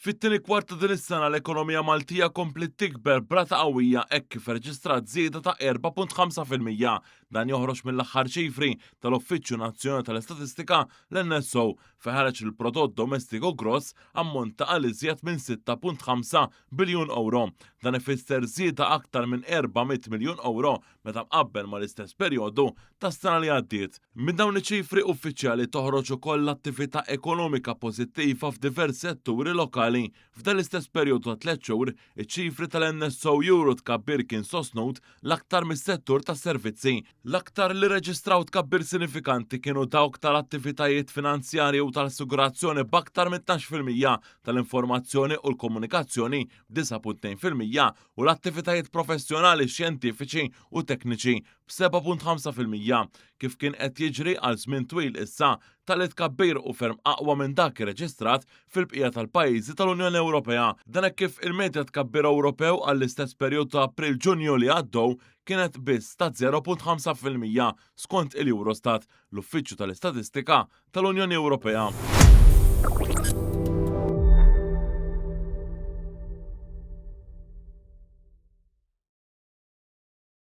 Fit-tieni kwart ta' din is-sena l-ekonomija Maltija kompliet tikber b'rata qawwija hekk kif irreġistrat żieda ta' 4.5%. Dan joħroġ mill-aħħar ċifri tal-Uffiċċju Nazzjonali tal-Istatistika, l-NSO, fejn ħareġ li l-prodott domestiku gross ammonta għal iżjed minn 6.5 biljun ewro. Dan ifisser żieda aktar minn 400 miljun ewro meta mqabbel mal-istess perjodu tas-sena li għaddiet. Minn dawn iċ-ċifri uffiċjali toħroġ ukoll l-attività ekonomika pożittiva f'diversi setturi lokali. F'dan l-istess perjodu ta' tlett xhur, iċ-ċifri tal-NSO juru tkabbir kien sostnut l-aktar mis-settur tas-servizzi. L-aktar li rreġistraw tkabbir sinifikanti kienu dawk tal-attivitajiet finanzjarji u tal-assigurazzjoni b'aktar minn 12%, tal-informazzjoni u l-komunikazzjoni b'9.2% u l-attivitajiet professjonali, xjentifiċi u tekniċi b'7.5%, kif kien qed jiġri għal żmien twil issa, tali tkabbir hu ferm aqwa minn dak irreġistrat fil-bqija tal-pajjiżi tal-Unjoni Ewropea. Dan hekk kif il-medja tkabbir Ewropew għall-istess perjodu ta' April-Ġunju li għaddew kienet biss ta' 0.5% skont il-Eurostat, l-Uffiċċju tal-Istatistika tal-Unjoni Ewropea.